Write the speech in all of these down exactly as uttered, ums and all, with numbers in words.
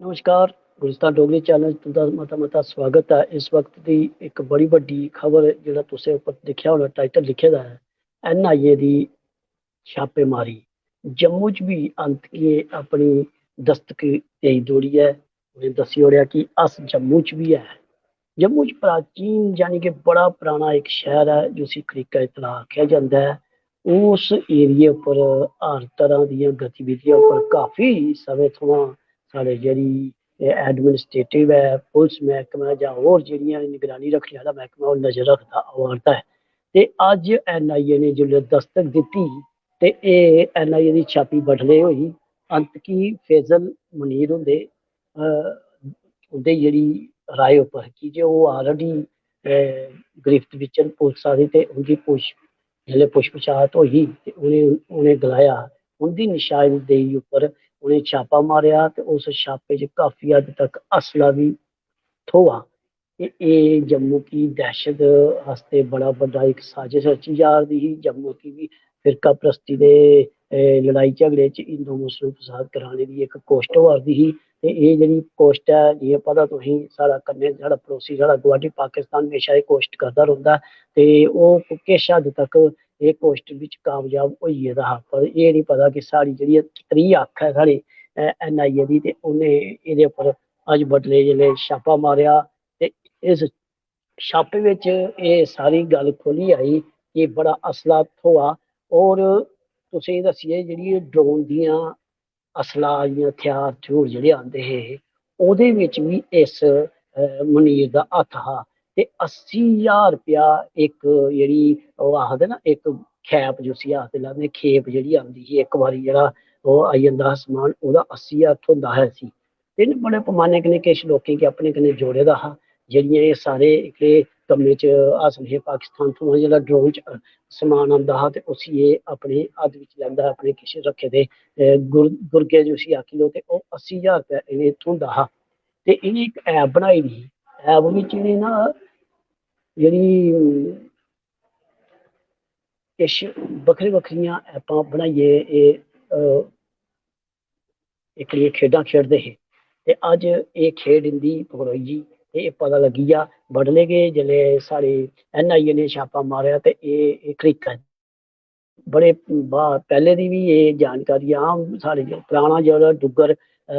नमस्कार, गुलिस्तान डोगरी चैनल तुं'दा मता मता स्वागत ऐ। इस वक्त दी इक बड़ी बड्डी खबर, जेह्ड़ा तुसें उप्पर दिक्खेआ होना, टाइटल लिखे दा ऐ, एनआईए दी छापेमारी। जम्मू च बी आतंकियें अपनी दस्तक देई देई ओड़ी ऐ। उ'नें दस्सी ओड़ेआ कि अस जम्मू च बी ऐ। जम्मू च प्राचीन, यानी कि बड़ा पराना इक शैह्र ऐ, जिसी खड़ीका तलाऽ आखेआ जंदा ऐ। उस एरिया उप्पर हर तरह दियां गतिविधियां उप्पर काफी समें थमां साढ़े जेह्ड़ी एडमिनिस्ट्रेटिव ऐ, पुलिस मैह्कमा ऐ जां होर जेह्ड़ियां निगरानी रक्खने आह्ला मैह्कमा ऐ, ओह् नजर रखदा आवा करदा ऐ। ते अज्ज एनआईए ने जिसलै दस्तक दित्ती ते एह् एनआईए दी छापी बडलै होई। आतंकी फैजल मुनीर हुंदे, अ, उं'दे जेह्ड़ी राय उप्पर, की जे ओह् already, अ, गिरफ्त बिच्च न पुलसा दी, ते उं'दी पुछ-, जिसलै पुच्छपछात होई ते उ'नें, उ'नें गलाया, उं'दी निशानदेही उप्पर उ'नें छापा मारेआ ते उस छापे च काफी हद तक असला बी थ्होआ। ते एह् जम्मू की दहशत आस्तै बड़ा बड्डा इक साजिश रची जा 'रदी ही। जम्मू की बी फिरका परस्ती दे, ए, लड़ाई झगड़े च हिंदू मुस्लिम फसाद कराने दी इक कोशट होआ 'रदी ही। ते एह् जेह्ड़ी कोशट ऐ, जि'यां पता तुसेंगी, साढ़ा कन्नै, साढ़ा पड़ोसी, साढ़ा गुआंढी पाकिस्तान म्हेशा एह् कोशट करदा रौंह्दा। ते ओह् किश हद तक एह् कोशट बिच कामयाब होई गेदा हा, पर एह् निं पता कि साढ़ी जेह्ड़ी एह् त्री अक्ख ऐ साढ़े, अ, एनआईए दी, ते उ'नें एह्दे उप्पर अज्ज बडलै जिसलै छापा मारेआ, ते इस छापे बिच एह् सारी गल्ल खोली आई कि बड़ा असला थ्होआ। और तुसेंगी दस्सिए, जेह्ड़ी एह् ड्रोन दियां असला, जि'यां हथ्यार हथूर जेह्ड़े आंदे हे, ओह्दे बिच बी इस, अ, मुनीर दा हत्थ हा। ते अस्सी ज्हार रपेआ इक, जेह्ड़ी ओह् आखदे ना, इक खैप जिसी आखदे, लाने खेप जेह्ड़ी आंदी ही, इक बारी जेह्ड़ा ओह् आई जंदा हा समान, ओह्दा अस्सी ज्हार थ्होंदा हा इसी। ते इ'नें बड़े पैमाने कन्नै किश लोकें गी अपने कन्नै जोड़े दा हा, जेह्ड़ियां एह् सारे एह्कड़े कम्में च हासल हे। पाकिस्तान थमां जेह्ड़ा ड्रोन च समान आंदा हा ते उसी एह् अपने हत्थ बिच लैंदा हा, अपने किश रक्खे दे, अ, गुर-, गुरगे जिसी आखी लैओ, ते ओह् अस्सी ज्हार रपेआ इ'नें थ्होंदा हा। ते इ'नें इक ऐप बनाई दी ही। ऐप बिच इ'नें ना जेह्ड़ी किश बक्खरी बक्खरियां ऐपां बनाइयै एह्, अ, एह्कड़ियां खेढां खेढदे हे। ते अज्ज एह् खेढ इं'दी पकड़ोई गेई ते एह् पता लग्गी गेआ। बडलै गै जिसलै साढ़े एनआईए ने छापा मारेआ ते एह्, एह् खड़ीका बड़े बा-, पैह्ले दी बी एह् जानकारी आम साढ़े जो पराना जेह्ड़ा डुग्गर, अ,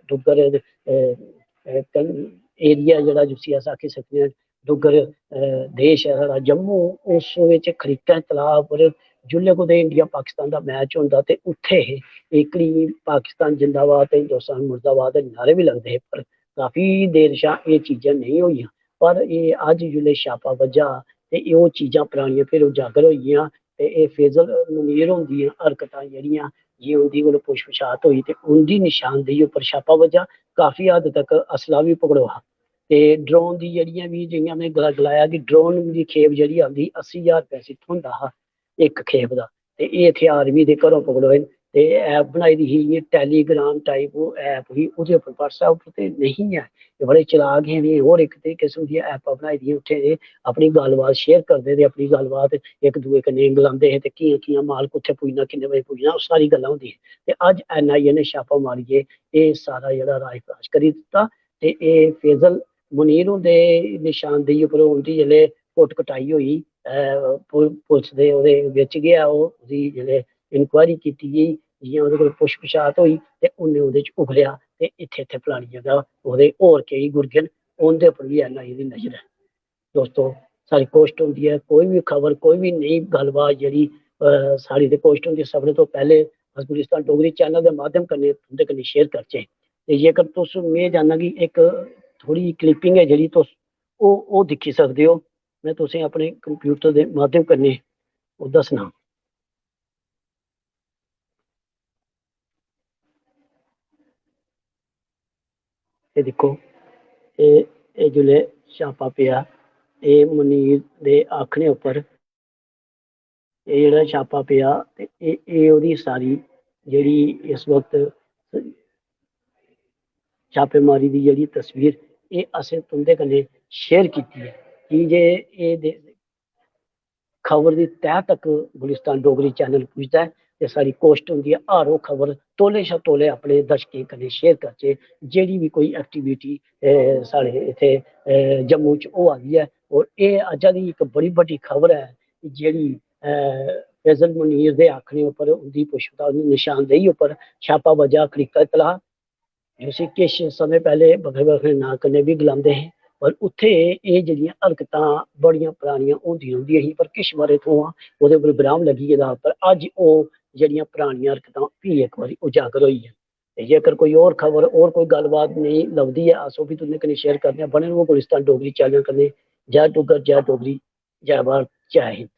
डुग्गर, अ, अ, कन-, एरिया जेह्ड़ा जिसी अस आखी सकने आं, डुग्गर, अ, देश ऐ साढ़ा जम्मू, उस बिच खड़ीकै तलाऽ पर जिसलै कुतै इंडिया पाकिस्तान दा मैच होंदा ते उत्थै एह्कड़ी पाकिस्तान जिंदाबाद ते हिंदुस्तान मुर्दाबाद दे नारे बी लगदे हे, पर काफी देर शा एह् चीजां नेईं होइयां। पर एह् अज्ज जिसलै छापा बज्झा ते एह् ओह् चीजां परानियां फिर उजागर होई गेइयां। ते एह् फैजल मुनीर हुंदियां हरकतां जेह्ड़ियां, जे उं'दी कोल पुच्छपछात होई ते उं'दी नशानदेही उप्पर छापा बज्झा, काफी हद तक असला बी पकड़ोआ। ते ड्रोन दी जेह्ड़ियां बी, जि'यां में गला-, गलाया कि ड्रोन दी खेप जेह्ड़ी आंदी, अस्सी ज्हार रपेआ इसी थ्होंदा हा इक खेप दा। ते एह् हथ्यार बी एह्दे घरों पकड़ोए न। ते ऐप बनाई दी ही, इ'यां Telegram type ओह् ऐप ही, ओह्दे उप्पर, WhatsApp उप्पर ते नेईं ऐ। ते बड़े चलाक हे, इ'नें होर इक ते किस्म दियां ऐपां बनाई दियां, उत्थें एह् अपनी गल्लबात शेयर करदे ते अपनी गल्लबात इक दूए कन्नै गलांदे हे ते कि'यां कि'यां माल कुत्थें पुज्जना, किन्ने बजे पुज्जना, ओह् सारी गल्लां होंदियां। ते अज्ज एनआईए ने छापा मारियै एह् सारा जेह्ड़ा राज फराश करी दित्ता। ते एह् फैजल मुनीर हुंदे नशानदेही उप्पर उं'दी जिसलै कुट्ट कटाई होई, अ, पुल-, पुलस दे ओह्दे बिच गै ओह्, ओह्दी जिसलै इंक्वायरी कीती गेई, जि'यां ओह्दे कोल पुच्छपछात होई ते उ'न्नै ओह्दे च उगलेआ ते इत्थै, इत्थै फलानी जगह ओह्दे होर केई गुर्गे न, उं'दे उप्पर बी एनआईए दी नजर ऐ। दोस्तो, साढ़ी कोशट होंदी ऐ, कोई बी खबर, कोई बी नई गल्लबात जेह्ड़ी, अ, साढ़ी ते कोशट होंदी ऐ, सभनें तो पैह्ले अस गुलिस्तान डोगरी चैनल दे माध्यम कन्नै तुं'दे कन्नै शेयर करचै। ते जेकर तुस, में जानना कि इक थोह्ड़ी clipping ऐ जेह्ड़ी, तुस ओह्, ओह् दिक्खी सकदे ओ। में तुसें अपने कंप्यूटर दे माध्यम कन्नै ओह् दस्सना। एह् दिक्खो, एह्, एह् जिसलै छापा पेआ, एह् मुनीर दे आखने उप्पर एह् जेह्ड़ा छापा पेआ, ते एह्, एह् ओह्दी सारी जेह्ड़ी इस वक्त छापेमारी दी जेह्ड़ी तस्वीर, एह् असें तुं'दे कन्नै शेयर कीती ऐ, की जे एह् दे-, खबर दी तैह् तक गुलिस्तान डोगरी चैनल पुजदा ऐ। ते साढ़ी कोशट होंदी ऐ हर ओह् खबर तौले शा तौले अपने दर्शकें कन्नै शेयर करचै, जेह्ड़ी बी कोई एक्टिविटी साढ़े इत्थै जम्मू च होआ दी ऐ। और एह् अज्जा दी इक बड़ी बड्डी खबर ऐ, जेह्ड़ी फैजल मुनीर दे आखने उप्पर, उंदी पुच्छता, उंदी निशानदेही उप्पर छापा बज्जा खड़ीका तलाऽ, जिसी किश समें पैह्ले बक्खरे बक्खरे नांऽ कन्नै बी गलांदे हे। पर उत्थै एह् जेह्ड़ियां हरकतां बड़ियां परानियां होंदियां रौंह्दियां हियां, पर किश बारे थमां ओह्दे उप्पर विराम लग्गी गेदा। पर अज्ज ओह् जेह्ड़ियां परानियां हरकतां फ्ही इक बारी उजागर होई गेइयां। ते जेकर कोई होर खबर, होर कोई गल्लबात नेईं लभदी ऐ, अस ओह् बी तुं'दे कन्नै शेयर करने आं। बने र'वो गुलिस्तान डोगरी चैनल कन्नै। जै डुग्गर, जै डोगरी, जै भारत, जै हिंद।